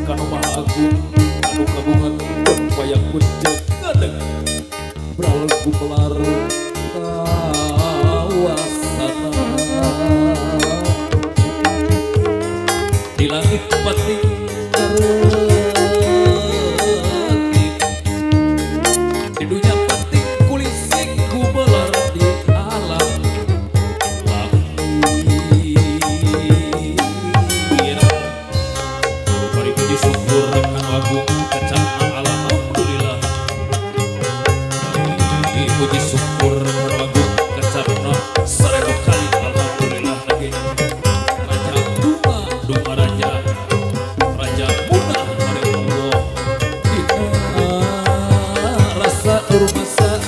Kanu Maha Agung anu kagungan wayang puncak ngadeg bral gumelar kawasana di langit pating karetik di dunia pating kulisik gumelar di alam lahir. Mari puji syukur kanu agung kecapna alhamdulillah. Mari puji syukur kanu agung kecapna 1000 kali alhamdulillah lagi. Raja Duma Duma Raja Raja Munah maring Allah. Dina rasa rumasa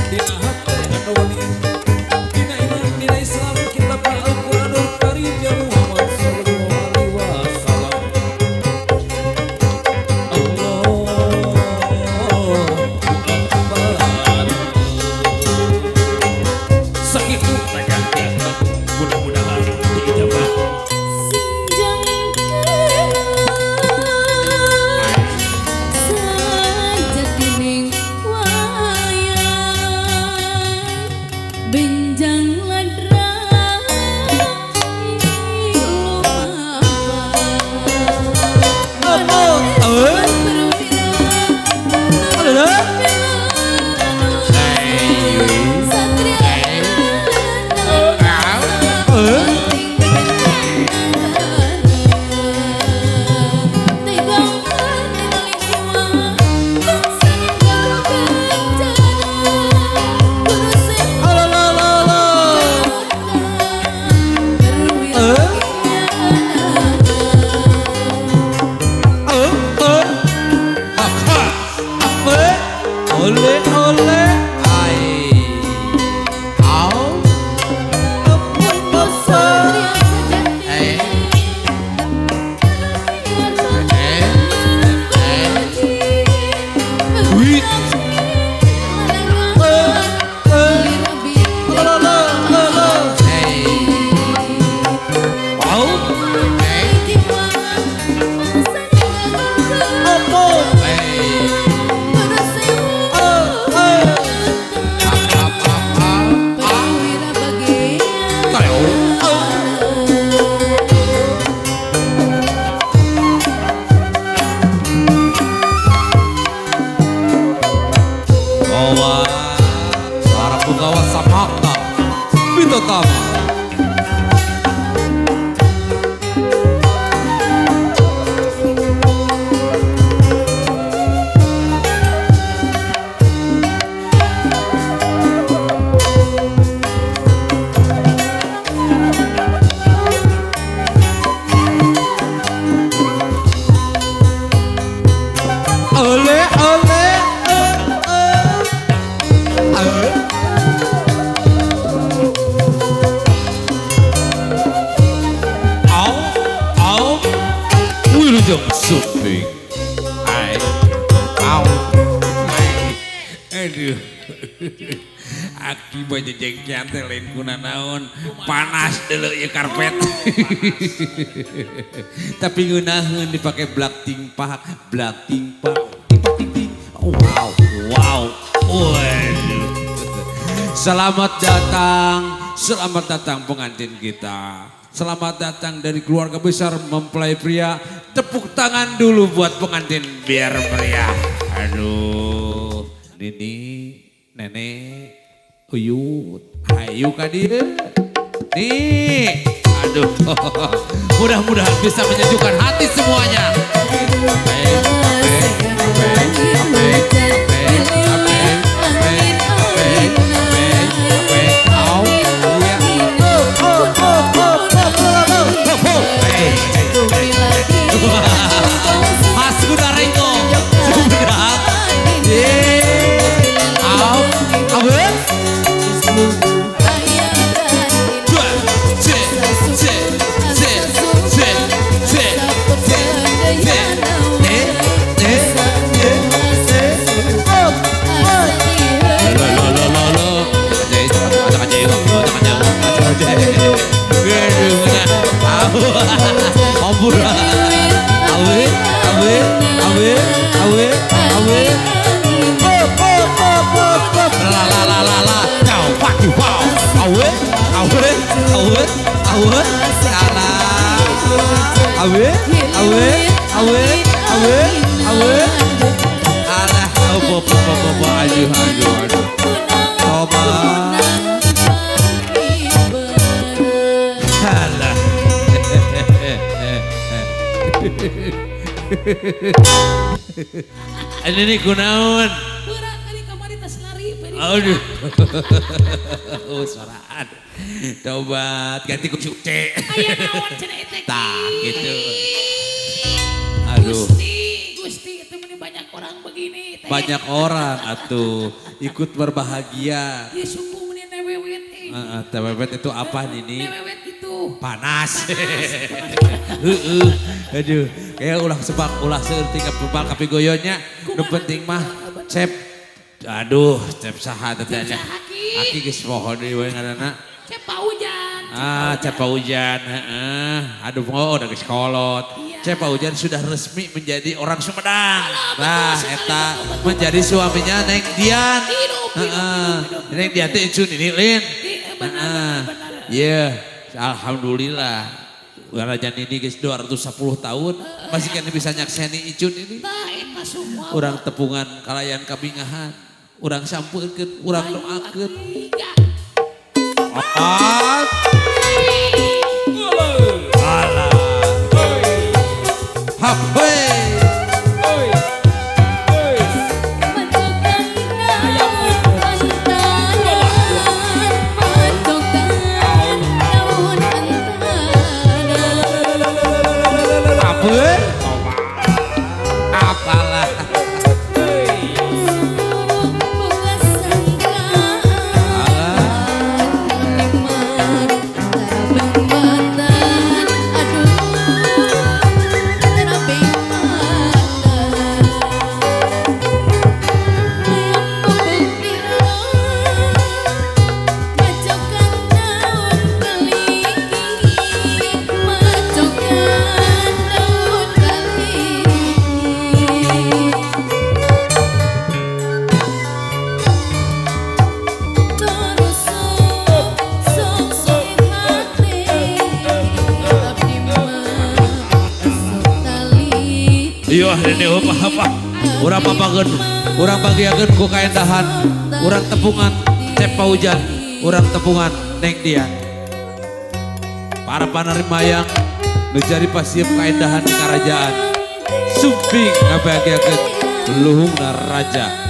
dina hate anu wani dina iman dina Islam kitab Al-Qur'anul Karim ya Muhammad sallallahu alaihi wasallam. Allahu Akbar. Sakitu raja mudah-mudahan diijabah. Sinjang sajatining wayang benjang ladrang Ole ole ai au apa eh eh wih la la la la eh au eh apa eh para punggawa Samakta Pitotama. Ole ole au au wilujeng suping ai au aduh aki mah jejengkian teh lain kuna naon panas deuleu ieu karpet tapi ngeunaheun dipake blak tingpak ting ting ting wow wow waduh. Selamat datang pengantin kita. Selamat datang dari keluarga besar mempelai pria. Tepuk tangan dulu buat pengantin biar meriah. Aduh, Nini, Nenek, Uyut, ayo kadir. Nih, aduh, mudah-mudahan bisa menyejukkan hati semuanya. C C C C C C C. Ini kunaon? Berat kali kamari tas lari. Aduh. Oh, suaraan. Tobat ganti ku C. Aya naon cenah eta. Tah gitu. Aduh. Gusti, itu banyak orang begini. Teh. Banyak orang atuh ikut berbahagia. Ya suku meni newewet. Newewet itu apa Nini? Newewet itu. Panas. Heeh. Aduh, kayak ulah sebab ulah seueur tingkah bebal kapigoyonya. Nu penting mah cep. Aduh, cep saha teh nya. Aki geus poho deui we ngaranna. Cep Paujan. Ah, Cep Paujan, heeh. Aduh, oh udah geus kolot. Iya. Cep Paujan sudah resmi menjadi orang Sumedang. Nah, eta menjadi suaminya Neng Dian. Heeh. Neng Dian teh incun ini lin. Heeh. Iya, alhamdulillah. Raja Nini geus 210 tahun masih kan bisa nyakseni icun ini. Urang tepungan kalayan kabingahan, urang sampeurkeun, urang doakeun. Alah. Hap hoi. Apalah. Iya, ini apa-apa. Urang papageun, urang bagiakeun ku kaendahan, urang tepungan Cep Paujan, urang tepungan Neng Dian. Para panerima yang nu jadi pasieum kaendahan di karajaan. Sumping ngabagiakeun luhungna raja.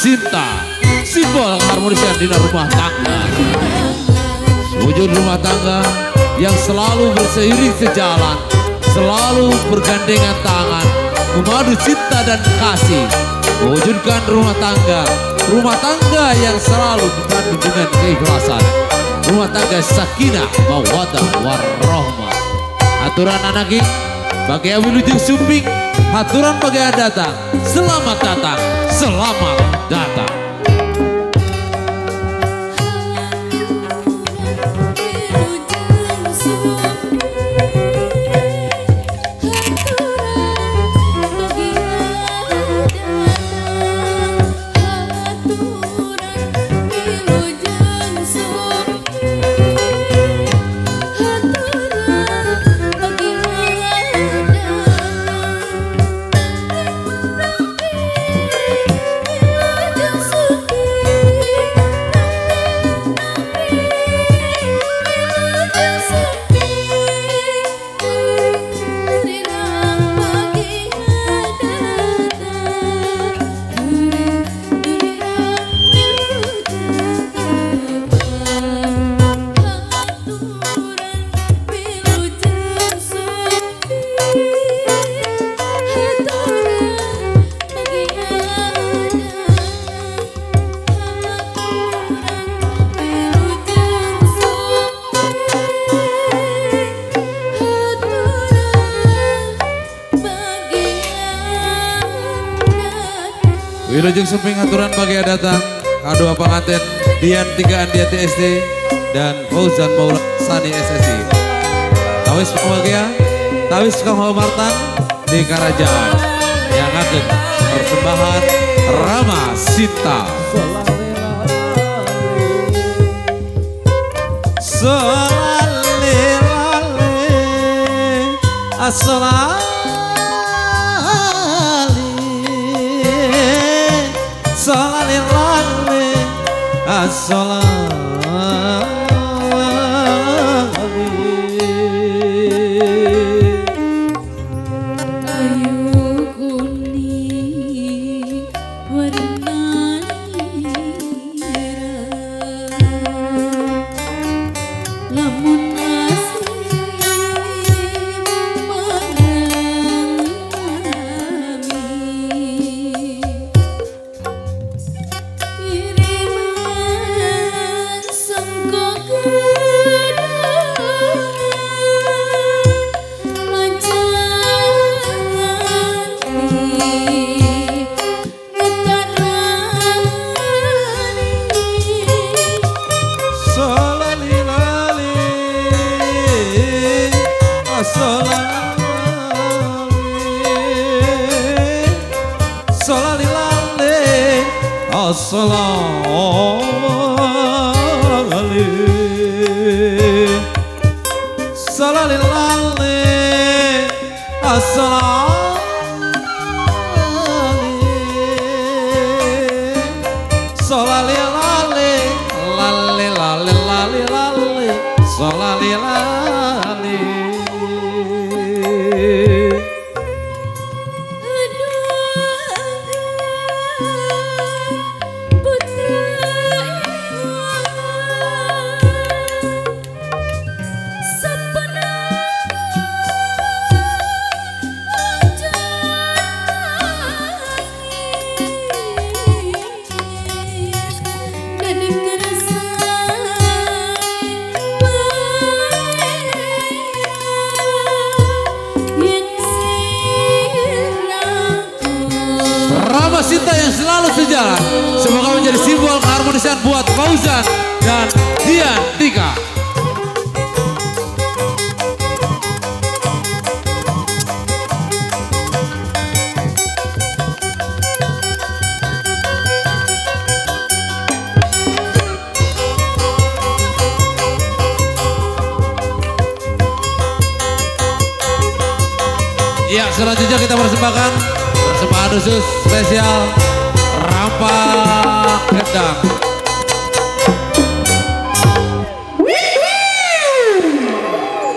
Cinta, simbol keharmonisan dina rumah tangga. Wujud rumah tangga yang selalu berseiring sejalan, selalu bergandengan tangan, memadu cinta dan kasih, mewujudkan rumah tangga yang selalu dipandu dengan keikhlasan, rumah tangga sakinah, mawaddah, warahmah. Aturan anak bagi yang wilujeng sumping, aturan bagi yang datang, selamat datang, selamat datang. Just Wilujeng sumping aturan bagi datang kadua panganten Dian Tiga Andiati SD dan Fauzan Maula Sani SSI. Tawis pembagia, tawis kehormatan di kerajaan yang akan persembahan Rama Sinta. Solale lale asolale solale lale asolale. Ayu kuning warna lamun asli marang kami kiriman sangka kenangan raja hati getarani. Solali lali asolali solali lali asolali solali lali asolali solali lali lali lali lali lali solali lali. Rama Sinta yang selalu sejalan. Semoga menjadi simbol keharmonisan buat Fauzan dan Dian Tika. Ya, selanjutnya kita persembahkan persembahan khusus spesial Rampak Kendang.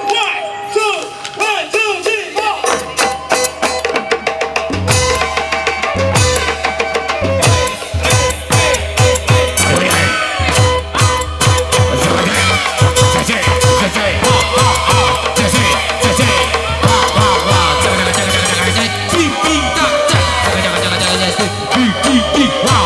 One, two, 1, 2, 3, 4. Wow.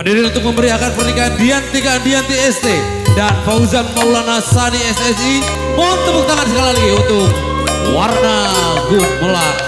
Hadirin untuk memeriahkan pernikahan Diantika Andianti ST dan Fauzan Maulana Sani SSI. Mohon tepuk tangan sekali lagi untuk Warna Gumelar.